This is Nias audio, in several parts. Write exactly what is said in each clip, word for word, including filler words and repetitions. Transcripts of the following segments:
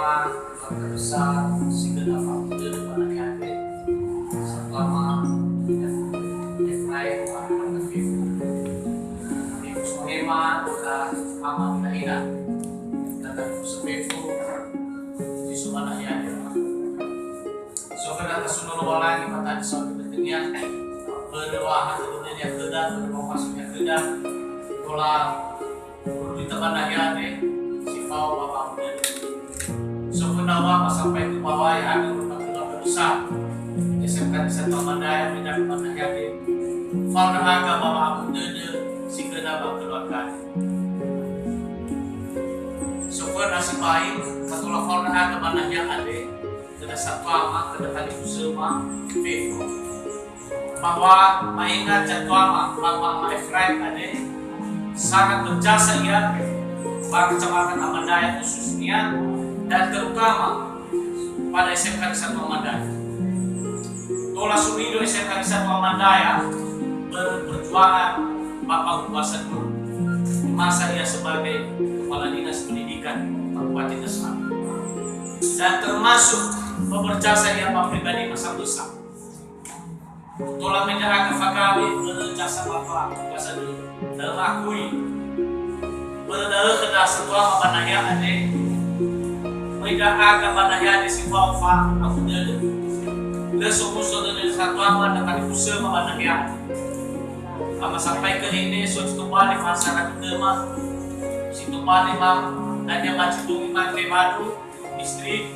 Keluarga besar si genap wa'abu dödö ba Nahiade, satama Efraim ba keluarga fefu. Fefu Sohema, keluarga ama ina-ina. Dan fefu si so ba Nahiade. So khöda tasuno Lowalangi ba tadi saohagö dödönia. Börö wa ha dödönia khöda, börö wa masunia khöda. Tola Guru ita ba Nahiade si fao ba wa'abu dödö. So khöda wa ba sampai ke bawai ha guru ba keluarga besar S M K Desa Tua Mandaya, beda ba Nahiade. Fao ndra'aga ba wa'abu dödö si khöda ba keluarga. So khöda sibai, fatola fao ndra'aga ba Nahiade, khöda satama, khöda talifusöma, fefu. Bahwa ma'ingat jadwalma, bahwa ma Efraim ade, sangat berjasa ia ba Kecamatan Amandaya khususnya, dan terutama pada S M K Desa Tua Mandaya. Tola sumido S M K Desa Tua Mandaya ber-, perjuangan Bapak Guru Bahasa Dulu, masa ia sebagai Kepala Dinas Pendidikan Kabupaten Tasman. Dan termasuk berjasa ia Pak Pribadi Masa Besar. Tola me ndra'aga fagawe börö jasa Bapak Guru Bahasa Dulu. Lö ma'akui. Börö da'ö khöda satuama ba Nahiade. Möi ndra'aga ba Nahiade si fao fa aku dödö. Lö somuso dödö satuama na talifusöma ba Nahiade. Ama sampai ke hene so tobali fa sara dödöma. Si tobali ma dania baci tungi ma ke badu. Istri,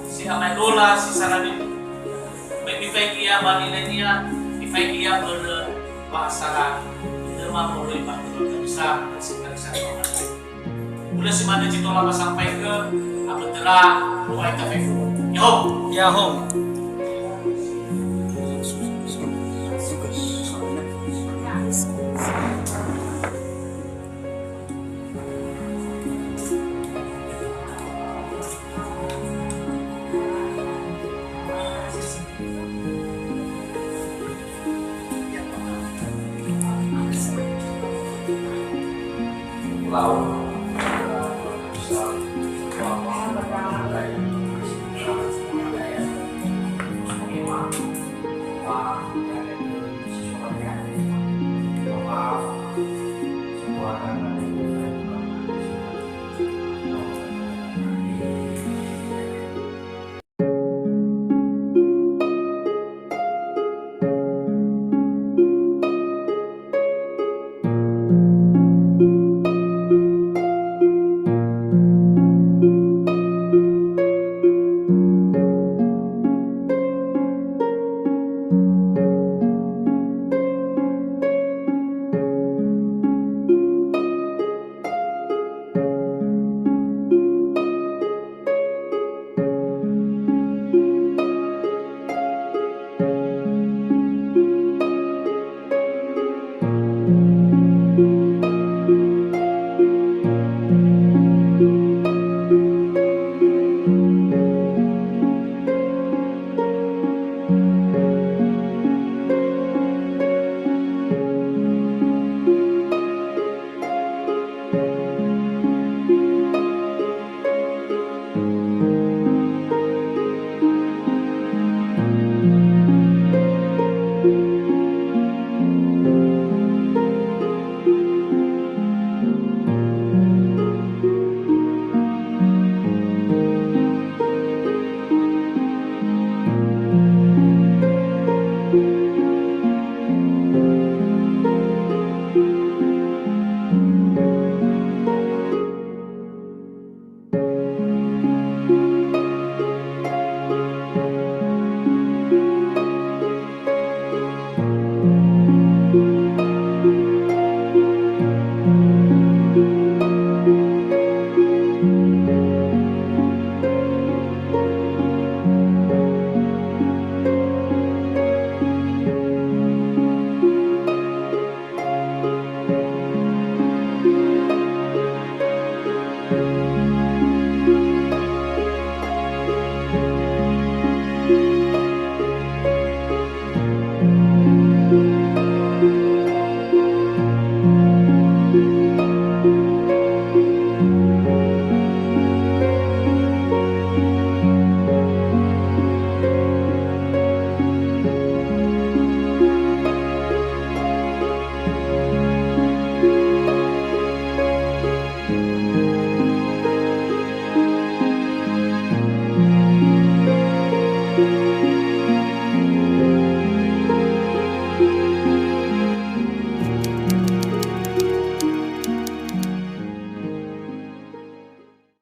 si amaedola, si sarani. Baik difaigi ia ba nilainia, difaigi ia börö ba asara. Itema moroi ba keluarga besar, si kali satu. Ulö si manö zi tola ba sampai ke, abetera, ruai tafefu. Yaho! Yaho!